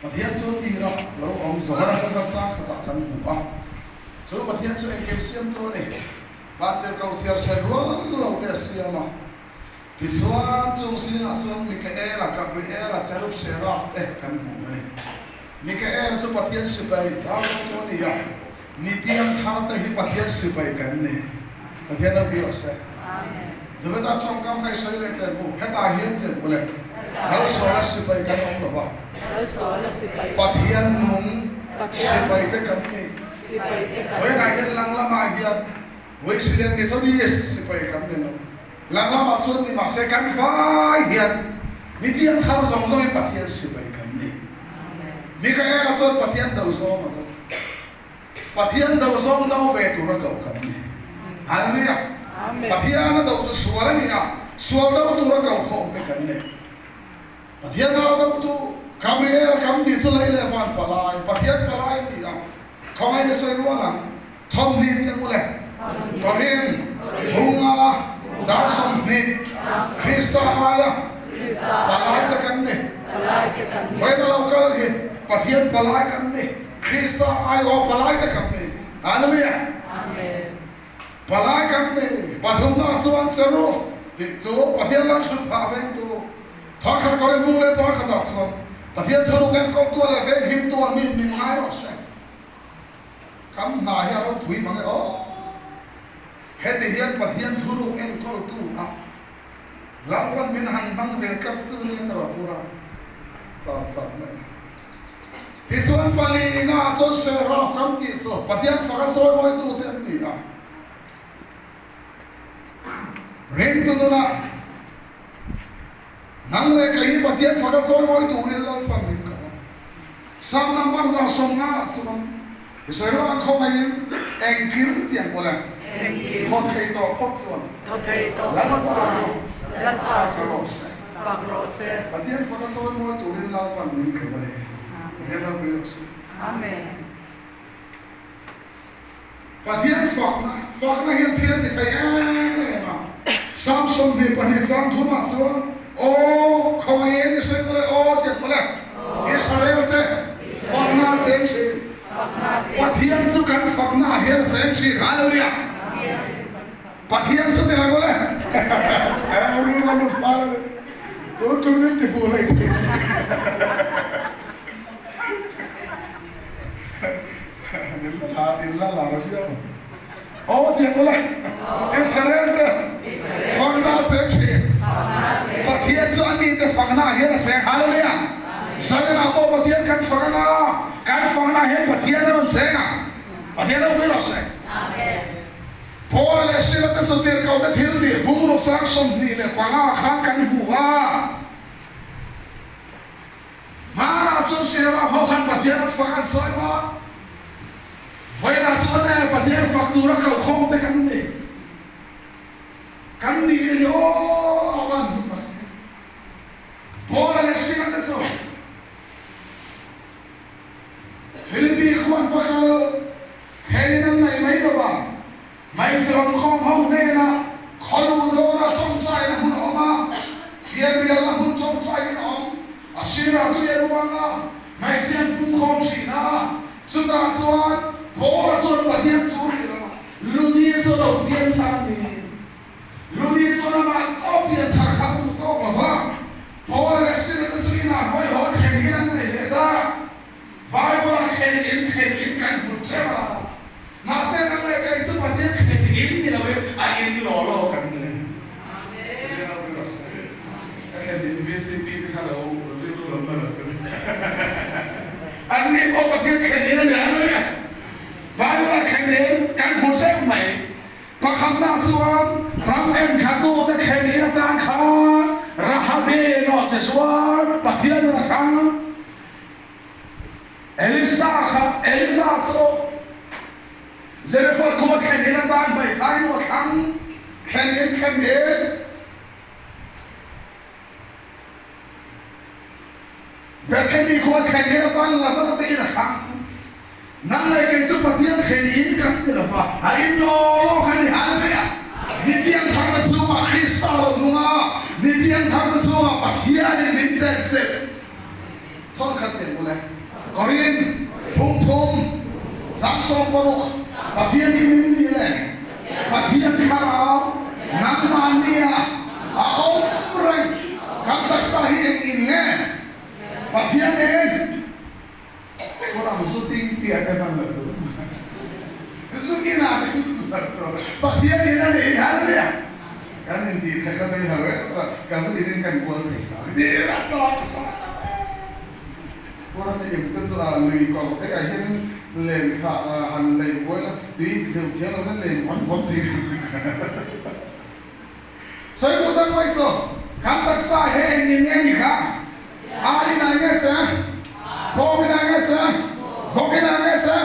Pathian chu tira lo awm Zohara kha chang khatah kan hmu a. Chu Pathian chu engkim siamtu a ni. Vantirhkoh chhiar chhe rual lo te a siam a. Tichuan, chung zingah chuan Mikaela, Gabriela, Cherub, Seraph te kan hmu a ni. Mikaela chu Pathian sipai raldotu a ni a, mi piang thar te hi Pathian sipai kan ni. Pathian lo pui rawh se. Davida tawngkam kha i sawi leh teh bu, hetah hian teh bu le, Lalsawla sipai kan awm lo va, Pathian nung sipai te kan ni. Vawiinah hian lang lamah hian Wesley Methodist sipai kan ni lo. Lang lamah chuan ni mahse kan vai hian mi piang thar zawng zawngin Pathian sipai kan ni. Mikaela chuan Pathian do zawng a do. Pathian do zawng do ve tura do kan ni. Hallelujah! Pathian a do chu sual a ni a, sual do tura ko khawm te kan ni. Pathian ral do tu Gabriel kam tih chu lei leh van palai, Pathian palai a ni a, khawngaih te sawi rual ang. Thawmhnih tih ang u le. Korin, Bunga, chang 20, Krista aia palai te kan ni. Vawiina lo kal hi Pathian palai kan ni. Krista aiawh palai te kan ni. Hallelujah! Palai kan ni. Pathumna chuan cherub tih chu Pathian lal chhun phah vengtu. Thawkhat Korin bung leh chang khatah chuan Pathian thuruk enkawltu leh venghimtu an mi min ngai rawh se. Kan hna hi a ropui mang e aw. Heti hian Pathian thuruk enkawltu a Lalpan min han hmang ve tlat chu nia ka ropur a char char mai. Tichuan palina ah chuan Seraph kan tih chu Pathian fak a chawimawitu te an ni a. Ringtu nunah Nang leh kei hi Pathian faka chawimawi turin Lalpan min kah a. Psalm number 150 ah chuan i sawi rual ang khawngaihin engkim tiang pawh le thaw thei tawh phawt chuan Lalpa chu fak rawh se. Pathian faka chawimawi turin Lalpan min kah a ni. Pathian ropui rawh se. Pathian fakna, fakna hian thil a ti thei em em a. Psalm 22 chang thumah chuan, Aw, khawiin i sawi mawle, aw tiang mawle, Israel te fakna a cheng thin. Pathian chu kan fakna ah hian a cheng thin. Hallelujah! Pathian chu ti lo mawle. Rilru a lut fal a ni. Tun tum zin ti fuh hlei thei. In la lar viau ang. Aw tiang ula Israel te fakna a cheng thin. Pathian chu a mite fakna ah hian a cheng. Hallelujah! Zion ah pawh Pathian kan fak anga, kan fakna ah hian Pathian a rawn cheng ang. Pathian lo pui rawh se. Paul leh Sila te chu tirhkoh te thil tih bungruk chang 25 khan kan hmu a. Hmanah chuan Serah ho khan Pathian an fak an chawi maw? Vawiinah chuan e, Pathian fak tura kalkhawm te kan ni. Kan nih hi aw a van hmu tak em. Paula leh Sila te chu Philippi khu an va kal theiin an nei mai lo va, Hmeichhe awmkhawm ho hnenah khawlu dawra tawngtaina hun a awm a, fianrialna hun tawngtaiin a awm. A sirah tui a ruang a, hmeichhe an pungkhawm thin a. Chutah chuan Paula chuan Pathian thu hrilh a, Ludi chu lo pian thar a ni. Ludi chuan amah chaw pian thar kha a duh tawk lo va, Paula leh Sila te chu inah hawihhaw thlen in an nei leh ta. Bible-a thlen in thlen in kan hmu teuh a, mahse nang leh kei chu Pathian thlen in ni loin a in law law kan ni. Pathian ropui rawh se. Ka thlen in VCP te kha lo rilru lo hman rawh se. An ni pawh Pathian thlen in a ni ang le. Bible-a thlen in kan hmu teuh mai. Pakhatna chuan ram enkhatute thlen in atan khan Rahabi nawh che chuan Pathian in a thlang. Elisa kha Elisa chu Zarephath khua thlen in atan hmeithai nu a thlang, thlen in thlen in Bethany khua thlen in atan Lazara te in a thlang. Nang leh kei chu Pathian thlen in kan ti lo va, a in law law kan ni. Hallelujah! Mi piangtharna chhungah Krista lo nung a, mi piangtharna chhungah Pathianin min chenchilh. Thawnkhat teh mawle. Korin, Phungthum, 16 Pathian in in nih le Pathian Thlarau nangmahni ah a awm reng. Kan taksa hi eng in nge Pathian in? Kawrang zu ding tih a ka hman lo tur. Zu inah ka hman lo tur. Pathian in a nih hian a nia. Kan intih theih na mai ho reng reng. Ka zu inin kan kual thei ta. Dil a tlai sa ta e. Kawrang im te chu a lui kawr te ah hian len thla han lei kual a tui hleuh thiam lo hian len vawn vawn thei ta. Sawi duh tak mai chu kan taksa he eng in nge ni kha? Ar in ah nge che? Bawng in ah nge che? Vawk in ah nge che?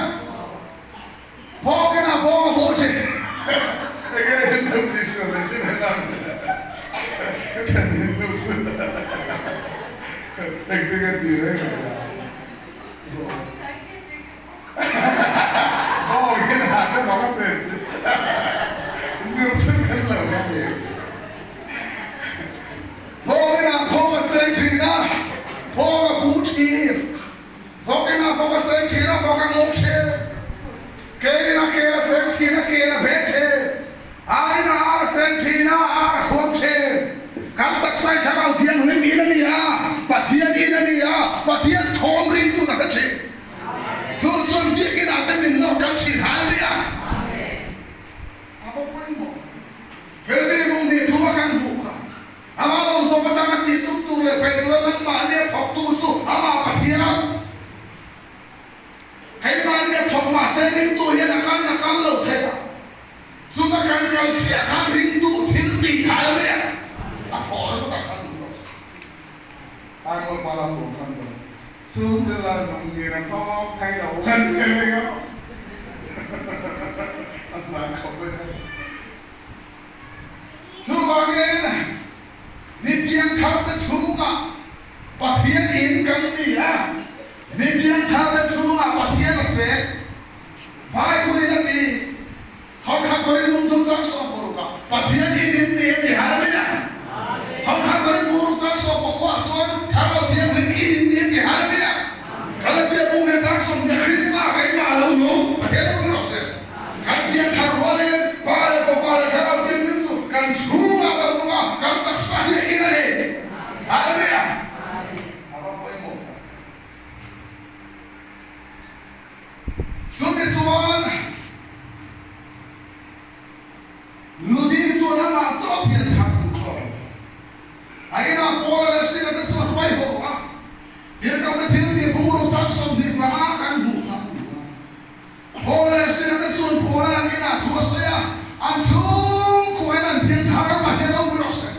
Bawng in ah bawng a hmuh thin. Enge in nu tih sual leh thin he lang ka then in nu chu engtin nge ti reng ang a? Bawng in ah te bawng a chen zir chu kan lo la ni. Bawng in ah phawng a cheng thin a, phawng a bu thin. Vawk in ah vawk a cheng thin a, vawk a ngo thin. Ke in ah ke a cheng thin a, ke a bet thin. Ar in ah ar a cheng thin a, ar a khuam thin. Kan taksa hi Thlarau Thianghlim in a ni a, Pathian in a ni a, Pathian thawm ringtu na hre thin. Chu chuan biakinn ah te min nawr kan thin hal nia. A va pawimawh ve. Felmi mung hnih thu a kan hmuh kha. Amah lawmsawm atanga tih tum tur leh peih tura nangmah nia thawktu chu amah Pathian. Keimah nia thawk mahse ringtu hian a kalin a kal lo thei a. Chuna kan kal chiah khan ringtu thil tih hal nia. A thawh ringawt ah khan duh lo. Aimawl pala pawh khan dawn. Chhungril a nung in a thawk thei lo kan ti reng a, a hman khawp mai a. Chuvangin mi piangthar te chhungah Pathian in kan ni a, mi piangthar te chhungah Pathian a cheng. Bible in a ti, Thawkhat Korin lungthum chang 16 ah Pathian in in ni a ti Hallelujah! Thawkhat Korin puruk chang 19 ah chuan Thlarau Thianghlim in in ni a ti Hallelujah! Galatia bung leh chang 20 Krista keimah a lo nung, Pathian lo ni rawh se. Kan pianthar rualin Pa leh Fapa leh Thlarau Thianghlim chu kan chhungah a lo nung a, kan taksa hi a in a ni. Hallelujah! A va pawimawh tak. Chutichuan, Ludin chuan amah chu a pian thar duh tawh lo. A inah Paula leh Sila te chu a hruai haw a, Tirhkohte thil tih bungraw chang 25 kan hmuh kha a ni a. Paula leh Sila te chuan Paula'n an inah thu a sawi a, an chhungkua in an pian thar Pathian lo pui rawh se.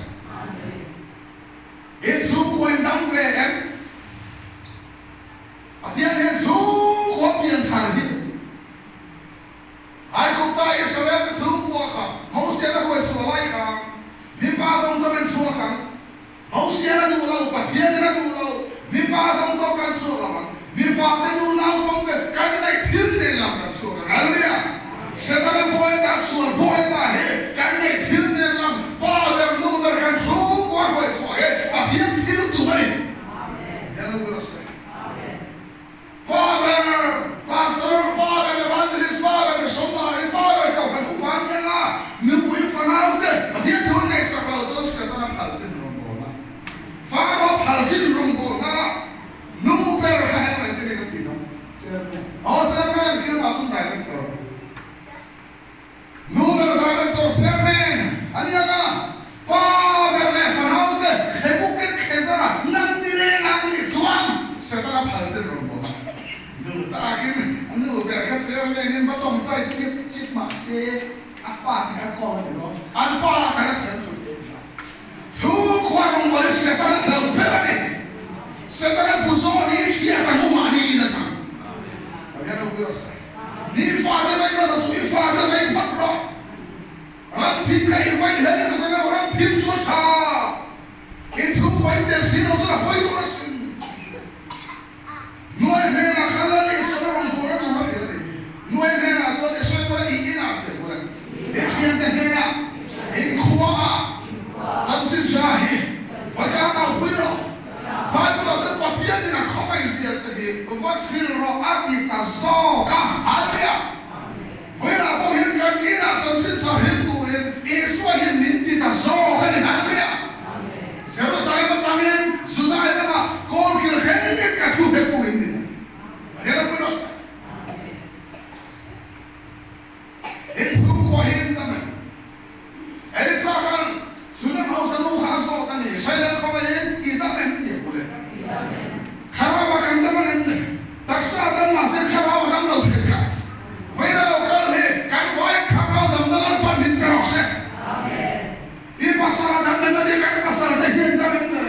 I chhungkua in dam ve em? Pathian hian chhungkua pian thar hi Aigupta Israel te chhungkua kha Mosian a hruai chhuah lai kha mipa zawng zawng in chhuak ang. Mosian a duh lo, Pathian in a duh lo, mipa zawng zawng kan chhuak lo ang. Mipa te nu naupang te kan neih thil nen lam kan chhuak ang. Hallelujah! Setana bawi ta, sual bawi ta hi kan neih thil nen lam pa ber nu ber kan chhungkua hruai chhuah hi Pathian thil tum a ni. Pathian lo ber a sawi. Pa ber, Pastor, pa ber, Evangelist, pa ber, Missionary, pa ber kohhran upa an nia nga, nupui fanau te Pathian thu an ngaihsak lo chuan Setana phal chin rawngbawlna, Faro phal chin rawngbawlna, nu ber kha heng mai te nen an ti dawn. Chairman, Aw Chairman, khi lamah chuan Director. Nu ber Director Chairman a ni ang a, pa ber leh fanau te Khebuket Khezara nan ni leng ang nih chuan Setana phal chen rawn bawm a. Duh takin a nu ber kha Chairman in va tawngtai piap chiap mah se a fa te kha kawm a ni lo. An pa lah kan a thiam thut ve ta. Chhungkhua rawngbawlh hi Setana hlauh ber a ni. Setana bu zawng hi hriat ang u mahni in a chang. Pathian ropui rawh se. Ni fate mai hmasa suh, i fate mai phawt rawh. Ram thim kha i vai hle lutuk ang emaw, ram thim chu a tha. I chhungkua i tel si lo chuan a pawi dawr asin. Nuai hnenah khan Lal Isua na rawn bual a tur a hrilh a ni. Nuai hnenah chuan i sawi pawh i inah thei pawh e. I thiante hnenah inkhuaah chanchin hria hi va zam au pui rawh. Bible-ah chuan Pathianin a khawngaih zia. Va thlil rawh a ti ta zawk a. Hallelujah! Vawiinah pawh hian kan inah chanchin tha hril turin Isua hian min ti ta zawk a ni. Hallelujah! Jerusalem atangin Judai lamah kawlkil thlengin ka thu he turin ni ta. Pathian ropui rawh se. In chhungkua hi in dam em? Elisa khan Sunem hausa nu kha a zawt a ni. Israel khawngaihin i dam em tih a hmu le. Thlarau a kan dam ang em le? Taksa a dam mahse thlarau a dam lo thei kha. Vawiin a lo kal hi kan vai thlarau damna Lalpan min pe rawh se. I pasal a dam em a nia kan pasal te hi an dam em le?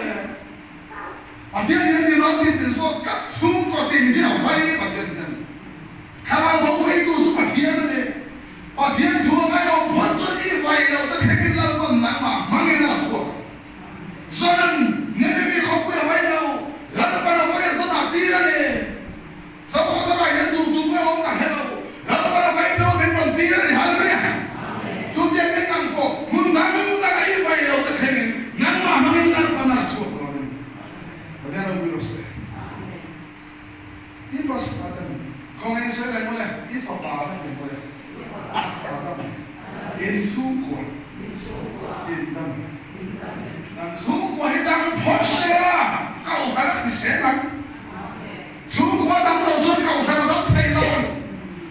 Pathian hian mi mal tin tin zawt tlat chhungkaw tin hi a vai Pathian hian. Thlarau bo veitu chu Pathian a ni. Pathian thu a ngaihawm phawt chuan i vai loh te thlengin Lalpawn nangmah hmangin a la chhuak. Zonan Nineveh khawpui a vai lo, Lalpan a vai a zanah tir a ni. Zokhawt a rai hian duh duh nge awm ka hre lo, Lalpan a vai chauh a min rawn tir a ni. Hallelujah! Chutiangin nang pawh hmun dang dang a i vai loh te thlengin nangmah hmangin Lalpan a la chhuak dawn a ni. Pathian ropui rawh se. I pasal ka ni. Kawngin sawi leh mawle, i fapa ka ni mawle. Fapa ka ni. In chhungkua in dang. Kan chhungkua hi dang phawt se a, kohhran a ni hle ang. Chhungkua dang lo chuan kohhran a dam thei lo.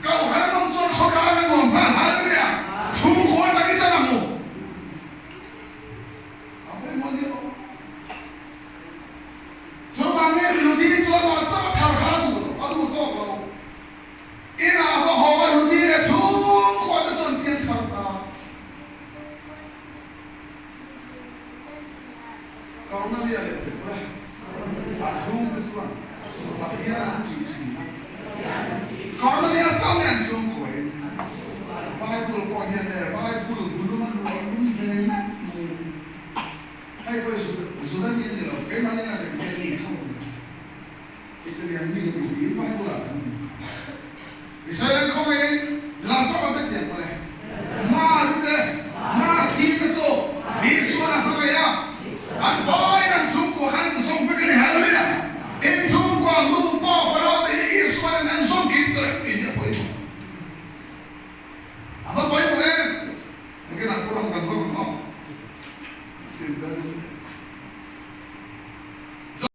Kohhran a dam chuan khawtlang a nuam nghal. Hallelujah! Chhungkua chang i chan ang u. A pawimawh nia aw. Chuvangin Rudi chuan mah chauh thar kha a duh lo, a duh tawk lo. Inah va haw a Rudi leh chhungkua te chuan pian thar ta. Kornelia leh Petra a chhungte chuan Pathian an ṭih ṭhin a. Kornelia chauh nge an chhungkua in? Bible pawh hian e Bible bulum a nuam lum ve ngawt mai. Hei pawh hi Juda mi a ni lo, keimahni a zirtir a ni tho a ni. Italian mi a ni tiin Bible ah kan hmu kha. Israel khawngaihin la zawk ang te tiang pawh le.